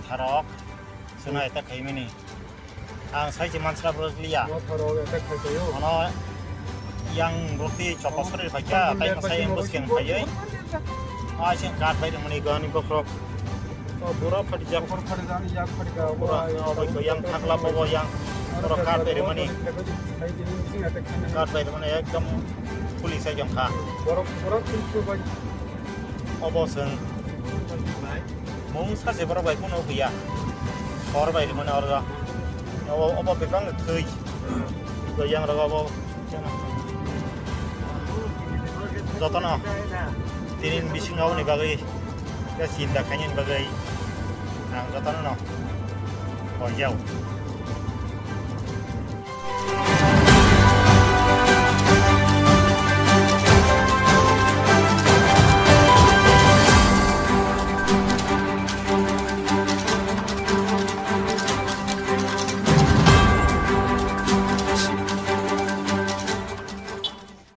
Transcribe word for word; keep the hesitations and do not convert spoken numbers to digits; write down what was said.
Tharok, suna attack khaimani. Ang sai se mansra bro liya. Motharo attack khai tayo. Ano yang roti chopasari paikha, tai masai ambus keng khaiye. Ai se kat bai mani gani bokrok. Oh, bura phadi jak. Bura phadi jak, phadi ka, bura, bura, oh, bai yang thakla bobo yang. Bura kat bai mani. Kat bai mani ekdom police ai jong kha. Borok, borok phun phun bai. Obo seng. Mung sache borok bai kuno kuya. Hor bai rimani orga. Obo, obo bebang thwi. Yang rogo obo. Jotono. Tinin bising ni bagwi. Ka sinda khaini bagwi. Ang jotono no. Hoi yao.